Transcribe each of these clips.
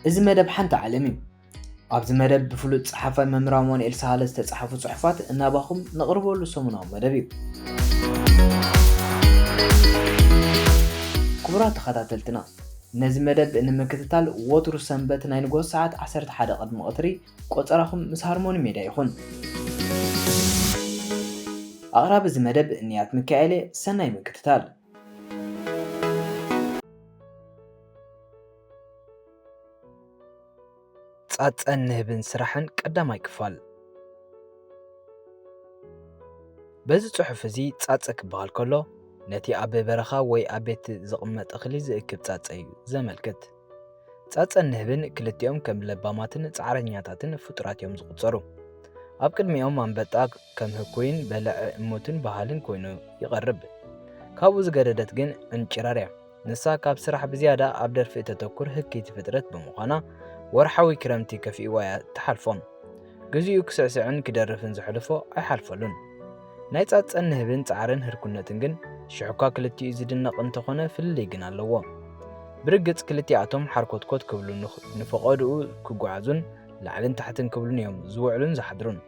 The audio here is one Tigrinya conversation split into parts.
እዚ መደብ ሓንቲ ዓለም እዩ። ኣብዚ መደብ ብፍሉጥ ጸሓፋይ መምህር ኣማኑኤል ሳህለ ዝተጻሕፉ ጽሑፋት እናባኹም ነቕርበሉ ሰሙናዊ መደብ እዩ። ክቡራት ተኸታተልትና፣ ነዚ መደብ ንምክትታል ወትሩ ሰንበት ናይ ንግሆ ሰዓት ዓሰርተ ሓደ ቅድሚ ቀትሪ ቆጸራኹም ምስ ሃርሞኒ ሜድያ ይኹን። ኣቕራቢ እዚ መደብ ንያት ሚካኤል እየ። ሰናይ ምክትታል። ጻጸን ንህብን ስራሕን ቀዳማይ ክፋል። በዚ ጽሑፍ እዚ ጻጸ ክበሃል ከሎ፣ ነቲ ኣብ በረኻ ወይ ኣብ ቤት ዝቕመጥ እኽሊ ዝእክብ ጻጸ እዩ ዘመልክት። ጻጸን ንህብን ክልቲኦም ከም ለባማትን ጻዕረኛታትን ፍጡራት እዮም ዝቑጸሩ። ኣብ ቅድሚኦም ኣንበጣ ከም ህኩይን በላዒ እሙትን በሃልን ኮይኑ ይቐርብ። ካብኡ ዝገደደት ግን ዕንጭራር እያ። ንሳ ካብ ስራሕ ብዝያዳ ኣብ ደርፊ እተተኩር ህክይቲ ፍጥረት ብምዃና፣ ወርሓዊ ክረምቲ ከፊእዋ እያ እትሓልፎ። ግዜኡ ክስዕስዕን ክደርፍን ዘሕልፎ ኣይሓልፈሉን። ናይ ጻጸን ንህብን ጻዕርን ህርኩነትን ግን ሽሕኳ ክልቲኡ ዝድነቕ እንተኾነ ፍልልይ ግን ኣለዎ። ብርግጽ ክልቲኣቶም ሓርኮትኮት ክብሉ ንኽ-፣ ንፈቐድኡ ክጓዓዙን ላዕልን ታሕትን ክብሉን እዮም ዝውዕሉን ዝሓድሩን።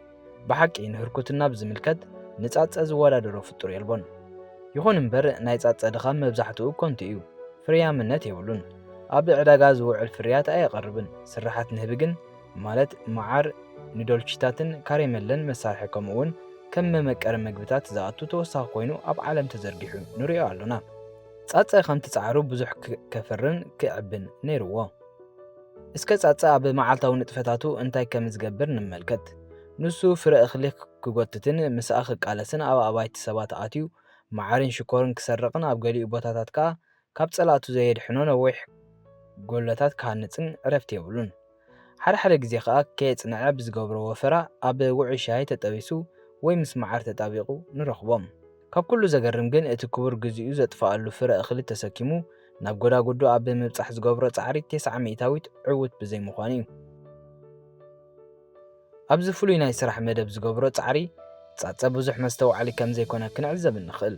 ብሓቂ ንህርኩትና ብዝምልከት ንጻጸ ዝወዳደሮ ፍጡር የልቦን። ይኹን እምበር ናይ ጻጸ ድኻም መብዛሕትኡ ኮንቱ እዩ። ፍርያምነት የብሉን። ኣብ ዕዳጋ ዝውዕል ፍርያት ኣየቕርብን። ስርሓት ንህቢ ግን፣ ማለት መዓር፣ ንዶልቺታትን ካሬመለን መሳርሒ ከምኡ እውን ከም መመቀሪ መግብታት ዝኣቱ ተወሳኺ ኮይኑ ኣብ ዓለም ተዘርጊሑ ንሪኦ ኣሎና። ጻጸ ከምቲ ጻዕሩ ብዙሕ ክ-፣ ከፍርን ክዕብን ነይርዎ። እስከ ጻጸ ኣብ መዓልታዊ ንጥፈታቱ እንታይ ከም ዝገብር ንመልከት። ንሱ ፍረ እኽሊ ክጎትትን ምስኣ ክቃለስን ኣብ ኣባይቲ ሰባት ኣትዩ መዓርን ሽኮርን ክሰርቕን ኣብ ገሊኡ ቦታታት ከኣ ካብ ጸላእቱ ዘየድሕኖ ነዊሕ ጎሎታት ክሃንጽን ዕረፍቲ የብሉን። ሓደ ሓደ ግዜ ከኣ ከየጽንዐ ብዝገብሮ ወፈራ ኣብ ውዑይ ሻሂ ተጠቢሱ ወይ ምስ መዓር ተጣቢቑ ንረኽቦ። ካብ ኩሉ ዘገርም ግን እቲ ክቡር ግዜኡ ዘጥፍኣሉ ፍረ እኽሊ ተሰኪሙ ናብ ጎዳጉዱ ኣብ ምብጻሕ ዝገብሮ ጻዕሪ ተስዓ ሚእታዊት ዕዉት ብዘይምዃኑ እዩ። ኣብዚ ፍሉይ ናይ ስራሕ መደብ ዝገብሮ ጻዕሪ ጻጸ ብዙሕ መስተውዓሊ ከም ዘይኮነ ክንዕዘብ እንኽእል።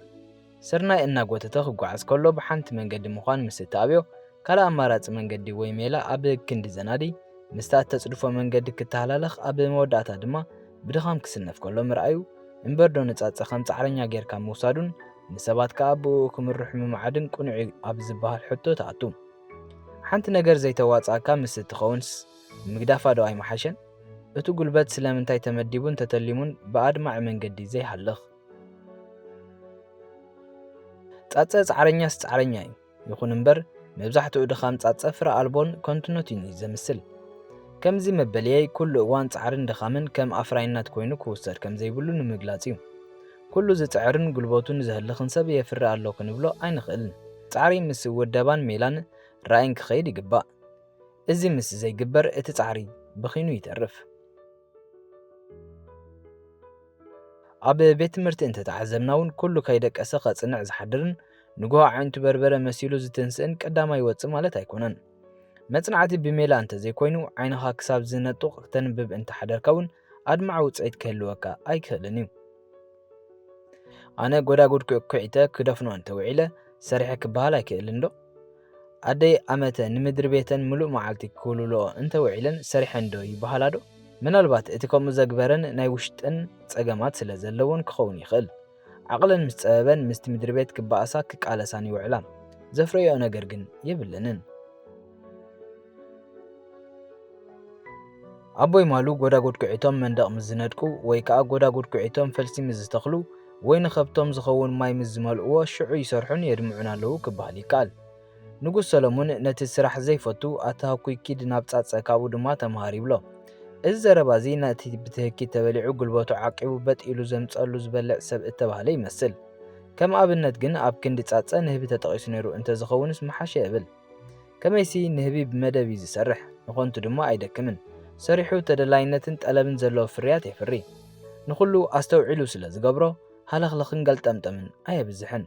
ስርናይ እናጎተተ ክጓዓዝ ከሎ ብሓንቲ መንገዲ ምዃን ምስ እተኣብዮ፣ ካልእ ኣማራጺ መንገዲ ወይ ሜላ ኣብ ክንዲ ዘናዲ፣ ምስታ እተጽድፎ መንገዲ ክተሃላለኽ፣ ኣብ መወዳእታ ድማ ብድኻም ክስነፍ ከሎ ምርኣዩ፣ እምበርዶ ንጻጸ ከም ጻዕረኛ ጌርካ ምውሳዱን ንሰባት ከኣ ብእኡ ክምርሑ ምምዓድን ቅኑዕ እዩ ኣብ ዝበሃል ሕቶ ትኣቱ። ሓንቲ ነገር ዘይተዋጽኣካ ምስ እትኸውንስ ምግዳፋ ዶ ኣይምሓሸን? እቲ ጉልበት ስለምንታይ ተመዲቡን ተተሊሙን ብኣድማዒ መንገዲ ዘይሃልኽ? ጻጸ ጻዕረኛስ ጻዕረኛ እዩ። ይኹን እምበር፣ መብዛሕትኡ ድኻም ጻጸ ፍረ ኣልቦን ከንቱነትን እዩ ዘምስል። ከምዚ መበልየይ፣ ኩሉ እዋን ጻዕርን ድኻምን ከም ኣፍራይነት ኮይኑ ክውሰድ ከም ዘይብሉ ንምግላጽ እዩ። ኩሉ ዝጽዕርን ጉልበቱ ንዘህልኽን ሰብ የፍሪ ኣሎ ክንብሎ ኣይንኽእልን። ጻዕሪ ምስ ውደባን ሜላን ራእይን ክኸይድ ይግባእ። እዚ ምስ ዘይግበር፣ እቲ ጻዕሪ በኺኑ ይተርፍ። ኣብ ቤት ትምህርቲ እንተተዓዘብና እውን፣ ኩሉ ከይደቀሰ ከጽንዕ ዝሓድርን ንግሆ ኣዒንቱ በርበረ መሲሉ ዝትንስእን ቀዳማይ ይወጽእ ማለት ኣይኮነን። መጽናዕቲ ብሜላ እንተዘይኮይኑ፣ ዓይንኻ ክሳብ ዝነጡቕ ክተንብብ እንተሓደርካ እውን፣ ኣድማዒ ውጽኢት ክህልወካ ኣይክእልን እዩ። ኣነ ጎዳጉድ ኩ-፣ ኩዒተ ክደፍኖ እንተውዒለ፣ ሰሪሐ ክበሃል ኣይክእልን ዶ? ኣደይ ኣመተ ንምድሪ ቤተን ምሉእ መዓልቲ ክውልልኦ እንተውዒለን፣ ሰሪሐን ዶ ይበሃላ ዶ? ምናልባት እቲ ከምኡ ዘግበረን ናይ ውሽጠን ጸገማት ስለ ዘለወን ክኸውን ይኽእል። ዓቕለን ምስ ጸበበን፣ ምስቲ ምድሪ ቤት ክበኣሳ ክቃለሳን ይውዕላ። ዘፍረይኦ ነገር ግን የብለንን። ኣቦይ ማሉ ጎዳጉድ ኩዒቶም መንደቕ ምስ ዝነድቁ፣ ወይ ከኣ ጎዳጉድ ኩዒቶም ፈልሲ ምስ ዝተኽሉ፣ ወይ ንኸብቶም ዝኸውን ማይ ምስ ዝመልእዎ፣ ሽዑ ይሰርሑን የድምዑን ኣለዉ ክበሃል ይከኣል። ንጉስ ሰሎሞን ነቲ ስራሕ ዘይፈቱ፣ ኣታ ህኩይ ኪድ ናብ ጻጸ፣ ካብኡ ድማ ተመሃር ይብሎ። እዚ ዘረባ እዚ ነቲ ብትህኪት ተበሊዑ ጉልበቱ ዓቂቡ በጥ ኢሉ ዘምጸሉ ዝበልዕ ሰብ እተባህለ ይመስል። ከም ኣብነት ግን ኣብ ክንዲ ጻጸ ንህቢ ተጠቒሱ ነይሩ እንተዝኸውንስ ምሓሸ እብል። ከመይሲ ንህቢ ብመደብ እዩ ዝሰርሕ፣ ንኾንቱ ድማ ኣይደክምን። ሰሪሑ ተደላይነትን ጠለብን ዘለዎ ፍርያት የፍሪ። ንኹሉ ኣስተውዒሉ ስለ ዝገብሮ፣ ሃለኽለኽን ገልጠምጠምን ኣየብዝሕን።